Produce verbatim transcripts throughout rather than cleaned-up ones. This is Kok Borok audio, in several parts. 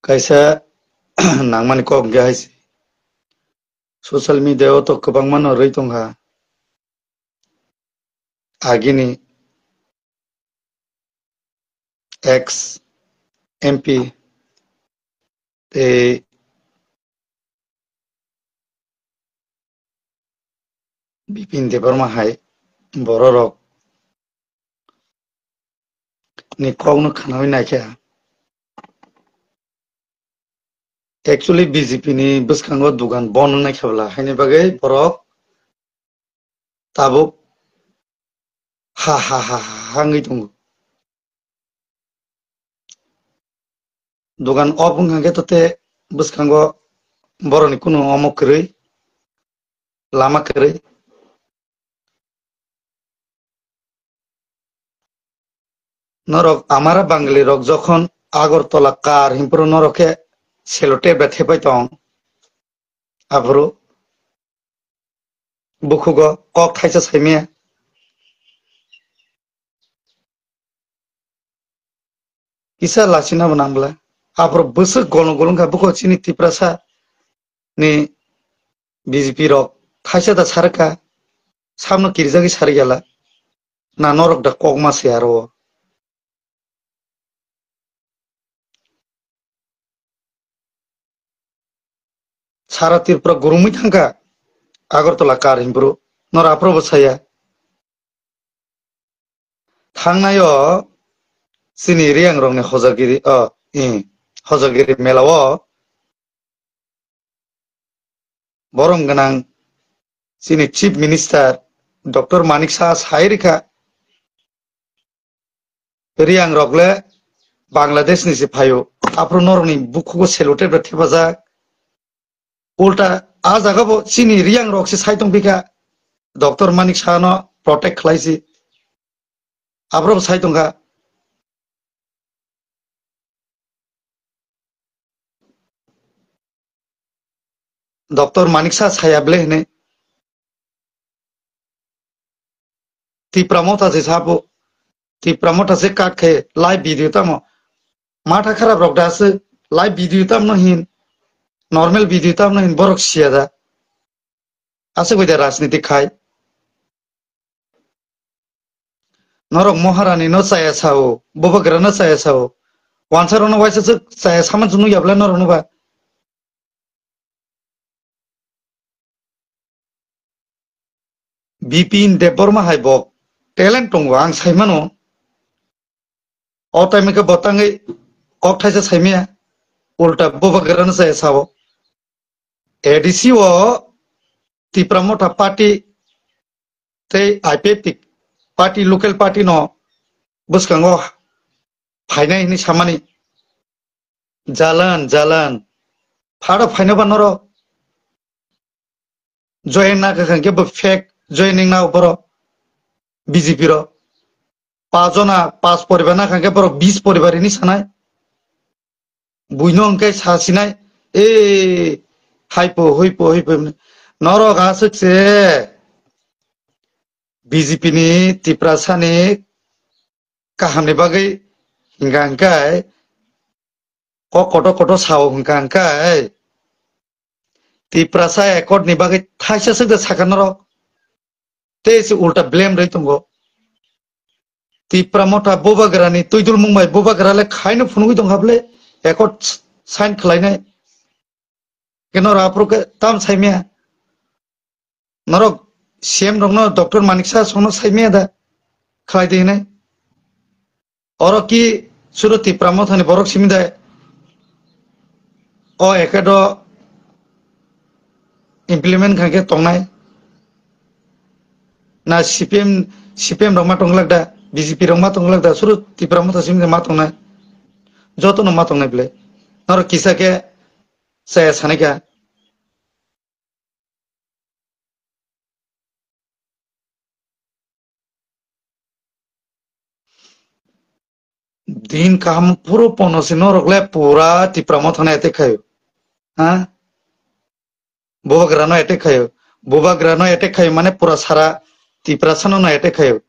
Kaisa nangmani kok hwnkhe hai se. Social media o to kwbangma no rwi tongkha. Agini ex M P tei Bipin Debbarma hai bororok ni kokno khnawi naikha. Actually, B J P ni bwskango dugan bon wngnai khe bwla, haini bagwi borok tabuk ha ha ha ha ha wngwi tongo. Dugan off wngkha khe tote bwskango borokni kunu omo kwrwi, lama kwrwi. Norok amara Bangali rok jokhon Agartala kar himpuru norok khe sellotape bai thepai tong. Aphuru bukhugo kok thaisa saimaya. Kisa lachina bo nang bwla. Aphuru bwswk golong golong kha bukhugo chini Tiprasa ni B J P rok thaisa da sarwkha, samno kirijagwi sarwi yala. Na norok da kokma se aro. Sara Tripura gurumwi thangkha Agartala kar himpuru. Nor aphuru bo saya. Thangnaio chini Riyangrokni Hojagiri, o, i, Hojagiri mela o borom gwnang chini Chief Minister Doctor Manik Saha sai rikha, Riyangrok le Bangladesh ni se phaio, aphuru norokni bukhugo sellotape bai thepajak. Ulta a jaga bo chini Riyangrok se sai tongphikha, Doctor Manik Saha no protect khlai si, aphuru bo sai tongkha. Doctor Manik Saha saya bwle hwnwi. Tipra Motha se sabo. Tipra Motha se cut khe live video tamo. Matha kharap rok da se live video tamno hin. Normal video tamno hin borok siya da. Aswk bai da rajniti khai. Norok Maharani no chaya sao, Bubagra no chaya sao. Wansa rok no waisa se chaya saman chunu yabla norok no ba. Bipin Debbarma hai bo talent tongo, ang sai mano. O time khe bo tangwi kok thaisa saimaya, ulta Bubagra no chaya sao. A D C o Tipra Motha party tei I P F T party, local party no bwskango phainai hinwi samani. Jalan, jalan. Pharo phaino ba norok. Join na kha khe bo fake joining na borok B J P ro. Pajona, pas poribar na kha khe borok bis poribar hinwi sanai. Buino hwnkhe sasinai, "E, haipo, hoipo, hoipo," hwnwi. Norok aswk se B J P ni Tiprasa ni kaham ni bagwi hwnkha hwnkhe kok kotor kotor sao hwnkha hwnkhe Tiprasa accord ni bagwi thaisa swk da sakha norok. Tei se ulta blame rwi tongo. Tipra Motha Bubagra ni twidulmung bai Bubagra le khaino phunugwi tongkha bwle, accord sign khlainai. Khe norok aphuru khe tam saimaya. Norok C M rokno Doctor Manik Saha songno saimaya da khlai di hinwi. Oro ki suro Tipra Mothani borok simi de o accord o implement khaikhe tongnai. Na C P M, C P M rok ma tonglak da, B J P rok ma tonglak da, suro Tipra Motha simi de ma tongnai. Jotono ma tongnai bwle. Norok kisa khe chaya sanai kha. Din kaham phuru pono si norok le pura Tipra Mothano attack khayo. Ha? Bubagra no attack khayo. Bubagra no attack khayo mane pura sara Tiprasa no attack khayo.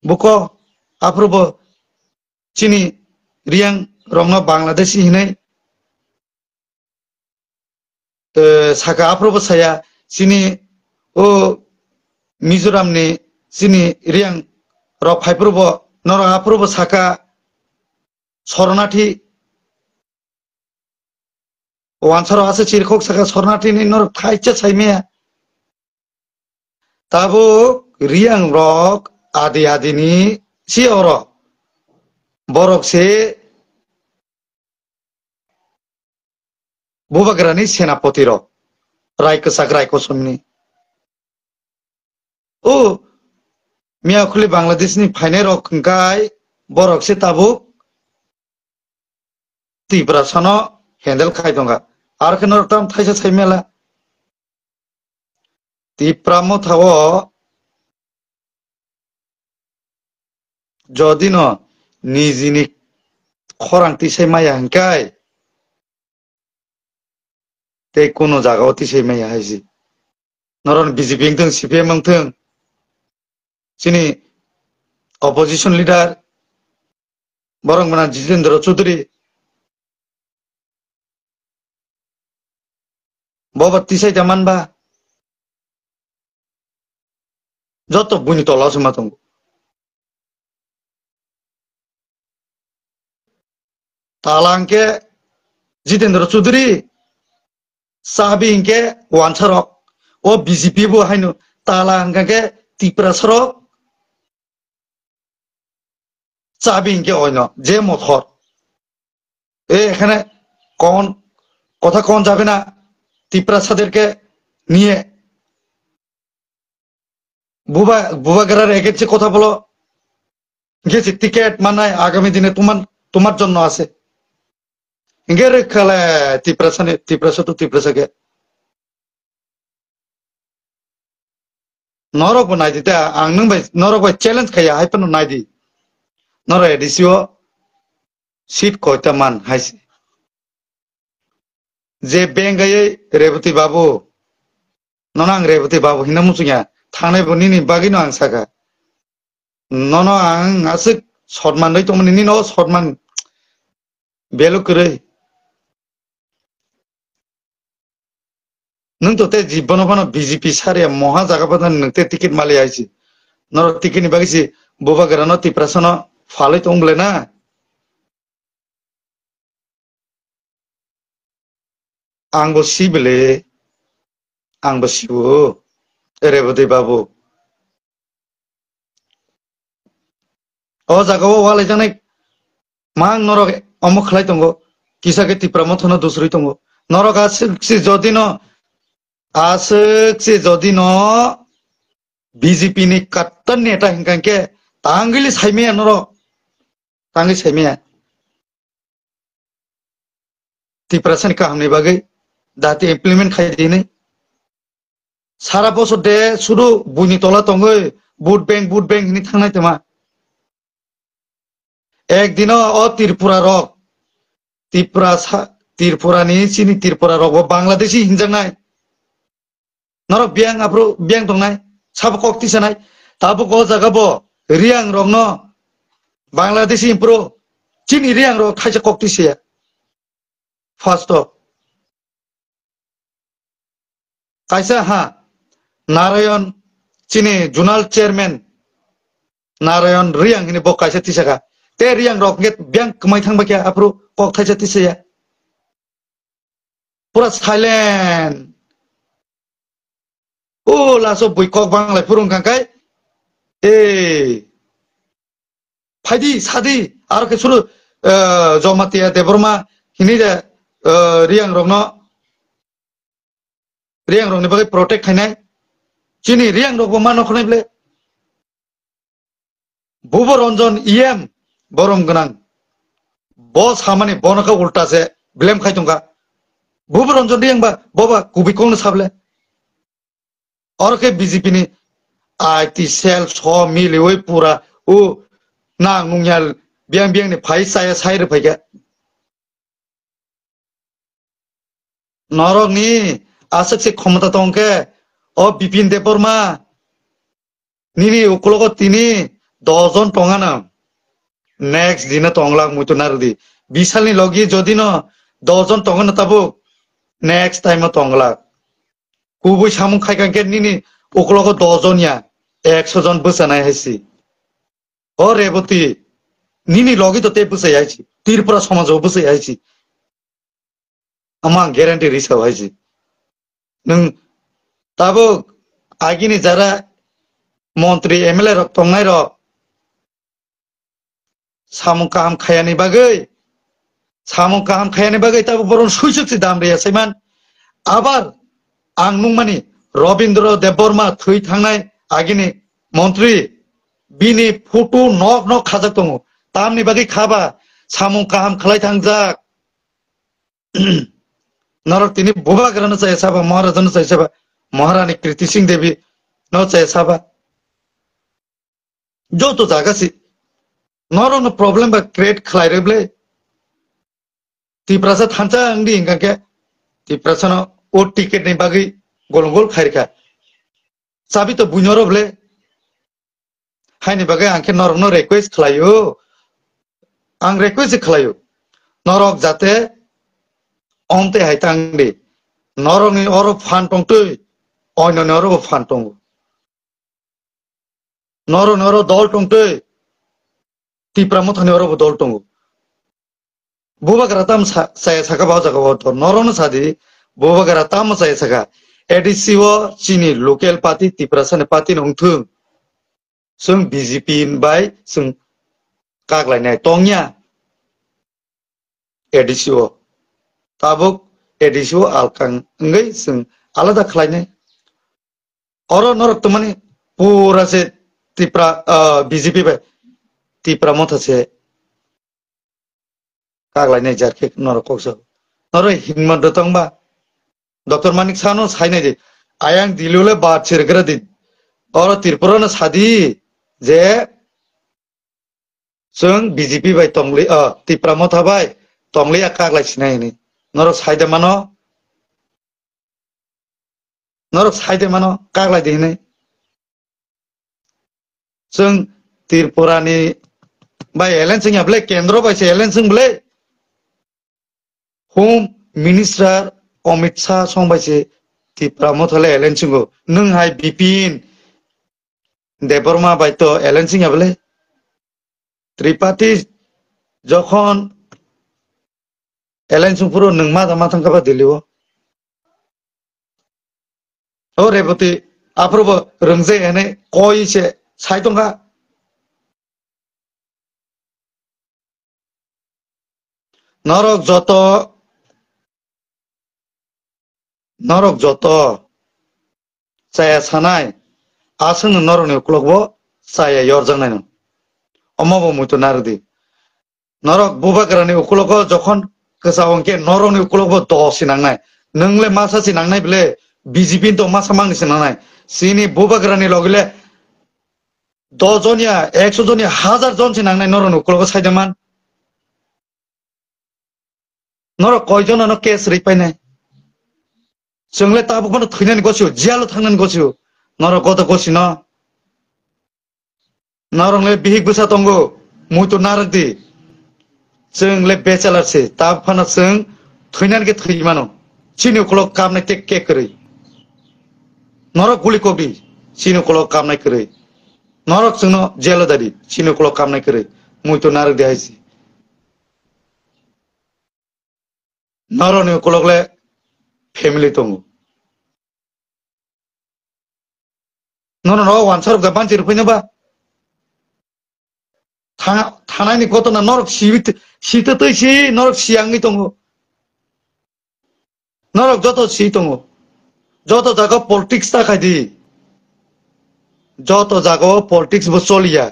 Buko aphuru bo chini Riyang rokno Bangladeshi hinwi eh, saka aphuru bo saya, chini o Mizoram ni chini Riyang rok phaiphuru bo norok aphuru bo saka Shoronathi, wansaro ase chirikhok saka Shoronathi ni norok thaisa saimaya. Tabuk Riyang rok adi adi ni si oro borok se Bubagrani senapoti rok, rai kwchak rai kosomni. O miyakhuli Bangladesh ni phainai rok hwnkhe borok se tabuk Tiprasano handle khai tongkha. Ar khe norok tam thaisa sai mela. Tipra motha o jodi no nijini khorang tisai maya hwnkhe tei kuno jaga o tisai maya hai si. Noron B J P wngthung, C P M wngthung, chini opposition leader borok mwnang Jitendra Chaudhary, bobo tisai da manba, joto buini tola o se ma tongo. Tala hwnkhe Jitendra Chaudhary, chabi hwnkhe wansarok, o B J P bo haino tala hwnkhe Tiprasarok, chabi hwnkhe oino je mothor. এ এখানে কোন কথা কোন যাবে না? তিপ্রাসাদেরকে নিয়ে বুবা বুবাগ্রার এগেন্সে কথা বলো। গেছি টিকিট মানায় আগামী দিনে তোমার তোমার জন্য আছে। গেরে খেলে তিপ্রাসানে তিপ্রাসা তো তিপ্রাসাকে Norok bo naidi ta, ang nwng bai, norok bai challenge khaiya, hai phano naidi. Norok A D C o seat koita man hai se. Je bengaiwi Rebati Babu, nono ang Rebati Babu hina muchungya, thangnai bo nini bagwi no ang saka. Nono ang aswk sotman rwi tongmani, nini o sotman belu kwrwi. Nwng to tei jibono phano B J P sariya moha jaga phano nwng tei ticket mali aisi. Norok ticket ni bagwi si bubagra no Tiprasa no phalwi tong bwle na. Ang bo si bwle, ang bo sibo, Rebati Babu. O jaga o walaijaknai mang norok omo khlai tongo, kisa khe Tipra Motha no dusrwi tongo. Norok aswk se jodi no, aswk se jodi no B J P ni kattan neta hinkha khe tangwili saimaya norok, tangwi saimaya. Tiprasani kahamni bagwi dati implement khai di hinwi. Sara bosor de sudu buini tola tongwi vote bank, vote bank hinwi thangnai tongma. Ek dino o Tripura rok, Tripura sa-, Tripura ni chini Tripura rok bo Bangladeshi hinjaknai. Norok biyang aphuru biyang tongnai, sabo kok tisanai. Tabuk o jaga bo Riyang rokno Bangladeshi aphuru chini Riyang rok thaisa kok tisaya. First o kaisa ha Narayan chini zonal chairman Narayan Riyang hini bo kaisa tisaka. Te Riyang rok nge biyang kwmai thangba khe aphuru kok thaisa tisaya. Pura silent. O laso bui kok banglai phuru wngkha khe, e, phaidi, sadi, aro khe suru, eh, Jamatia Debbarma hini de, eh, Riyang rokno, Riyang rokni bagwi protect khainai. Chini Riyang rokbo ma nokhnai ble. Bubo Ranjan E M borom gwnang. Bo samani bono khe ulta se blame khai tongkha. Bubo Ranjan Riyang ba boba kubui kongno sable. Oro khe B J P ni I T cell so miliwi pura u nang nungya biyang biyang ni phai saya sai rw phaikha. Norokni aswk se khomota tong khe, o Bipin Debbarma, nini ukulogo tini dos jon tongana. Next dino tonglak muitu narwdi. Bisalni logi jodi no dos jon tongana tabuk. Next time o tongla. Kubui samung khai kha khe nini uklogo dos jon ya, ekso jon bwchanai hai si. O Reboti, nini logi to tei bwchai hai si. Tripura somaj o bwchai hai si. Omo ang guarantee risa hai si. Nwng tabuk agini jara montri M L A rok tongnai rok samung kaham khayani bagwi, samung kaham khayani bagwi tabuk boron suisuk si dam riya saiman. Abar ang nungmani Robindra Debbarma thwi thangnai agini montri, bini photo nok nok khajak tongo. Tamni bagwi khaba samung kaham khlai thangjak. Norok tini Bubagrano chaya saba, Maharajano chaya saba, Maharani Kriti Singh Devi no chaya saba. Joto jaga si norokno problem ba create khlai rw ble. Tiprasa thansa wng di hingka khe Tiprasano o ticket ni bagwi golong gol khairkha. Chabi to buino ro ble. Haini bagwi ang khe norokno request khlaio. Ang request khlaio. Norok jate omte hai tang di. Norokni oro phan tongtwi, oinoni oro bo phan tongo. Norokni oro dol tongtwi, Tipra Mothani oro bo dol tongo. Bubagra tam sa-, saya saka ba o jaga o to norokno sadi, Bubagra tam saya saka. A D C o chini local party, Tiprasani party no wngthung. Chwng B J P bai chwng kaklainai tongya A D C o. Tabuk A D C o alkang wngwi chwng alada khlainai. Oro norok tongmani pura se Tipra, ah, B J P bai Tipra Motha se kaklainai jar khe norok kok sao. Norok himma do tongba. Doctor Manik Saha no sainai di. Ayang Delhi le bar chirgra di. Oro Tripura no sadi je chwng B J P bai tongli, ah, Tipra Motha bai tongli a kaklai sinai hini. Norok saide mano. Norok saide mano kaklai di hinwi. Chwng Tripura ni bai alliance wngya ble, kendro bai se alliance wng ble. Home Minister Amit Shah song bai se Tipra Motha le alliance wngo. Nwng hai Bipin Debbarma bai to alliance wngya ble. Tripathi jokhon alliance wngphuru nwng ma ma thangkha ba Delhi o. O Reboti, aphuru bo rwngje hwnwi koi se sai tongkha. Norok joto, norok joto chaya sanai, aswkno norokni ukulokbo chaya yorjaknaino. Omobo muitu narwkdi. Norok bubagrani ukulogo jokhon kwchao hwnkhe norokni ukulogo dos si nangnai. Nwng le masa si nangnai bile B J P to masa mangni si nangnai. Chini bubagrani logi le dos jon ya, ekso jon ya, hazar jon si nangnai norokni ukulogo saida man. Norok koi jon ano case ri painai? Chwng le tabuk phano thwinani gosio, jail o thangnani gosio. Norok goto gosino. Norok le bihik bwsa tongo, muitu narwk di. Chwng le bachelor se, tabuk phano chwng thwinani khe thwi mano. Chini ukulok kapnai khe khe kwrwi. Norok guli kok di, chini ukulok kapnai kwrwi. Norok chwngno jail o dadi, chini ukulok kapnai kwrwi. Muitu narwk di hai se. Norokni ukulok le family tongo. Nono no wansarok da banchi rwphai no ba. Tha-, thanai ni gotona norok si, si to twi si, norok si ang tongo. Norok joto si tongo. Joto jaga politics ta khai di. Joto jaga o politics bo choliya.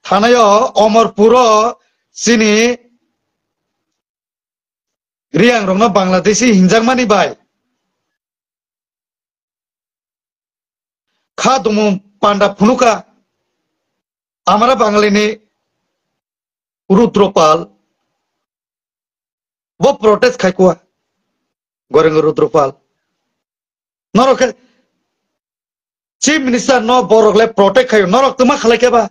Thanaio Omorpuro chini Riyangrokno Bangladeshi hinjakmani bai kha dumu panda phunuka amara Bangalini Rudropal bo protest khaikua. Goreng Rudropal. Norok khe Chief Minister no borok le protect khayo, norok tuma khalai khe ba?